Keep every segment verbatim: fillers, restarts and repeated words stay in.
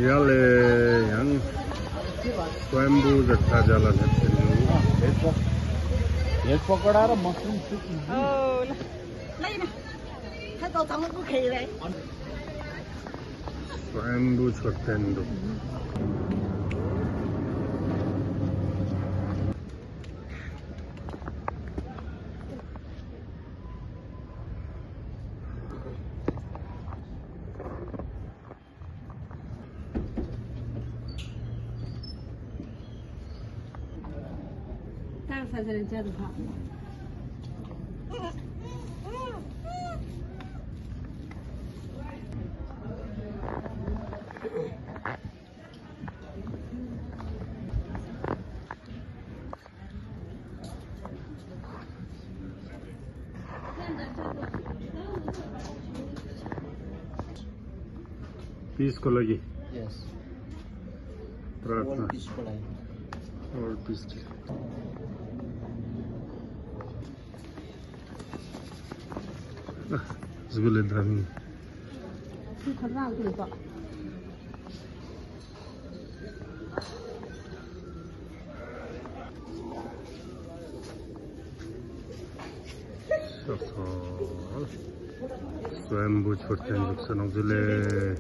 ཡ་ལེ་ཡང་སོན་བུ་ཟེར་ས་ཅིག་ལ་སླེབས་ཟིན་ཡོད། Veg pakora or mushroom soup? Oh, la, la, la. Hello, དང་པོ་ཁེ་རེད། སོན་བུ་མཆོད་རྟེན་འདུག पीस को लगी। यस। प्रार्थना। और पीस को लगी। और पीस की। रसगुल्ले दामी। སོན་བུ་མཆོད་རྟེན་འདུག་ས་ནང་ཚུལ་ལས།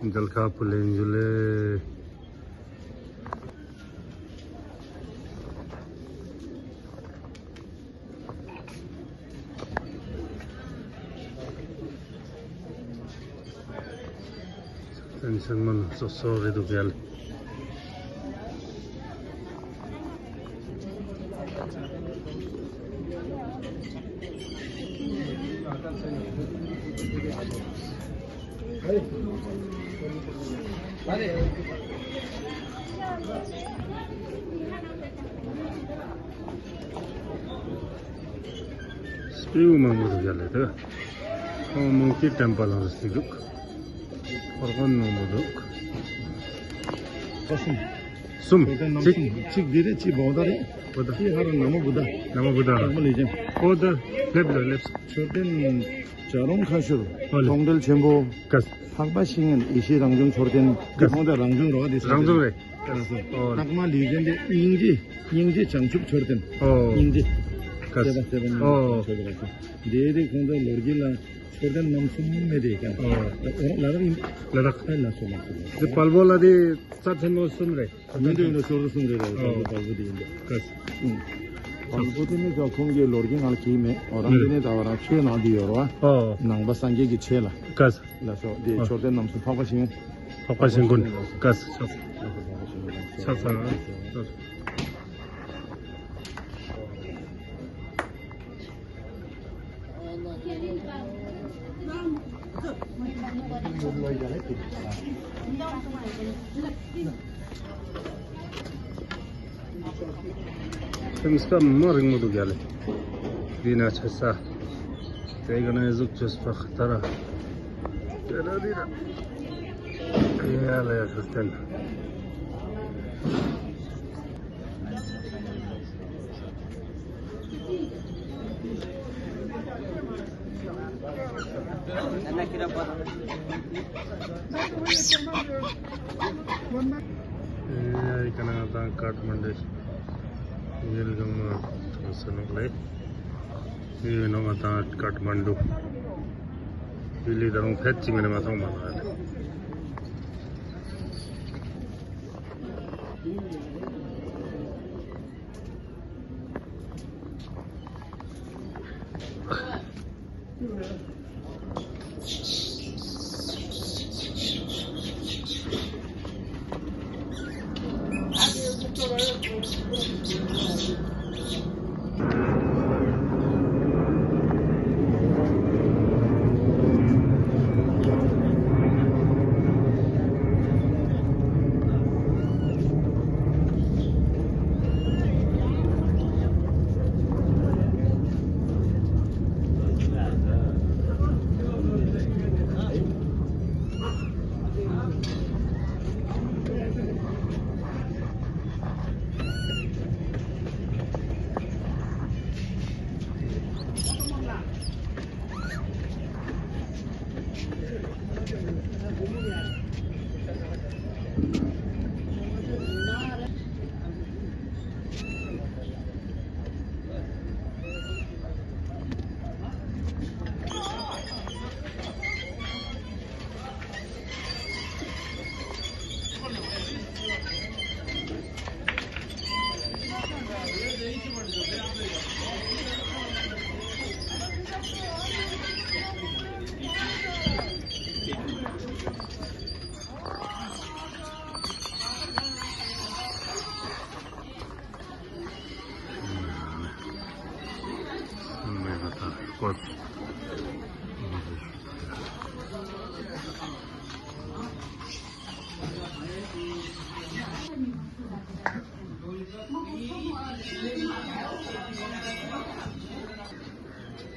མཇལ་ཁ་ཕུལ་ལེན་ཚུལ་ལས། ཏན་སན་མན་སོ་སོ་རེད་འདུག་ཡ་ལེ། སྤྲེའུ་མང་པོ་འདུག་ཡ་ལེ་དེ། ཁོང་མོང་ཀི་ཊེམ་པལ་ལ་རེ་ཟིག་འདུག་ཕོར་གོན་མང་པོ་འདུག་ཁོ་གསུམ། གསུམ། གསོལ་ལྡན་རྣམ་གསུམ། གཅིག་གཅིག་འདི་རེད། གཅིག་བོ་ད་རེད། བོ་ད། གཅིག་ཧ་ར་ན་མོ་བུ་ད། ན་མོ་བུ་ད། ཨ་མ་ལེགས་ཀྱང་། ཨོ་ད། སླེབས་ལ་སླེབས། མཆོད་རྟེན་བྱ་རུང་ཁ་ཤོར། ཨོ་ལེ། མཐོང་གྲོལ་ཆེན་པོ། ཀ་ས། འཕགས་པ་ཤིང་ཡོན་ཡེ་ཤེས་རང་བྱུང་མཆོད་རྟེན། ཀ་ས། འདི་ཁོང་ཚོ་རང་བྱུང་རོ་འདི་ས། རང་བྱུང་རེད། ཀ་ས། ཨོ། ལྷག་མ་ལུས་ཅན་དེ་སྙིང་རྗེ། སྙིང་རྗེ་བྱང་ཆུབ་མཆོད་རྟེན། ཨོ། སྙིང་རྗེ། ཀ་ས། སེ་བ་སེ་བ་སྙིང་རྗེ། ཨོ། མཆོད་པ་ཀ་ས། འདི་རེད། ཁོང་ཚོ་ལོ་རྒྱུས་ལ། མཆོད་རྟེན་རྣམ་གསུམ་མེད་དེ་ཀ། ཨོ། ལ་དྭགས་ཡིན། ལ་དྭགས། ཨ་ལ་སོ་ལ་སོ་ལ། འདི་དཔལ་པོ་ལ་དེ་རྩ་ཆེན་པོ་གསུམ་རེད། མི་འདུག་འདུག་ཤོར་གསུམ་རེད་རེད། ཨོ། དཔལ་པོ་དེ་ཡིན་འདུག་ཀ་ས། ཨུམ། དཔལ་པོ་དེ་ནི་ཀ་ཁོང་གི་ལོ་རྒྱུས་ནང་ལ་གི་མེད། ཨོ་རང་དེ་ནི་ད་བ་རང་ཆོས་ནང་དུ་ཡོད་རེད་བ། ཨོ། ནང་པ་སངས་རྒྱས་ཀྱི་ཆོས་ལ། ཀ་ས། ལ་སོ་དེ། ཨོ། མཆོད་རྟེན་རྣམ་གསུམ། འཕགས་པ་ཤིང་ཡོན། འཕགས་པ་ཤིང་ཀུན། ཀ་ས། ཆགས་ས། ཆགས་ས། ཁྱིམ་ས་མ་རིང་མོ་འདུག་ཡ་ལེ། འདི་ན་ཆ་ས། དེ་ག་ན་གཟུགས་ཅོས་པ་ཁ་ཏ་ར། དེ་ར་རི་ར། ཡ་ལེ་ཡ་ཁྲི་སྟན། ཡ་ཡི་ཀ་ན་ང་ཏང་ཀ་ཐ་མན་ཌུ་ཡུལ་གང་མ་ཐོན་ས་ནོག་ལེ། ཡུལ་ནང་ང་ཏང་ཀ་ཐ་མན་ཌུ་ཡུལ་ལི་ད་རུང་ཕེད་ཅིག་མ་ནེ་མ་ཐོང་མ་ནོག་ལེ།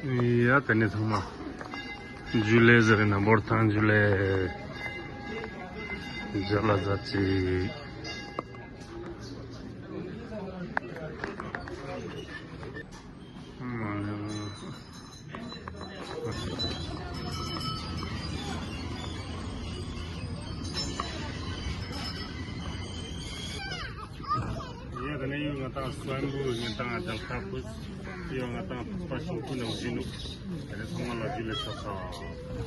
ཡ་ད་ནི་ཚང་མ་ཇུ་ལེ་ཟེར་ན་འབོར་ཐང་ཇུ་ལེ། ཇ་ལ་ཟ་ཅིག་ཡ་ད་ནི་ཡོད་ང་ཏང་སོན་པོ་ཡིན་ཏང་ཨ་ཅག་ཁ་ཕུ་ཡོད་ང་ཏང་ཕུ་པ་ཤིང་ཁུ་ནང་བཞིན་ནུག་ད་ནི་ཚང་མ་ལ་ཇུ་ལེ་ཆོག་ས།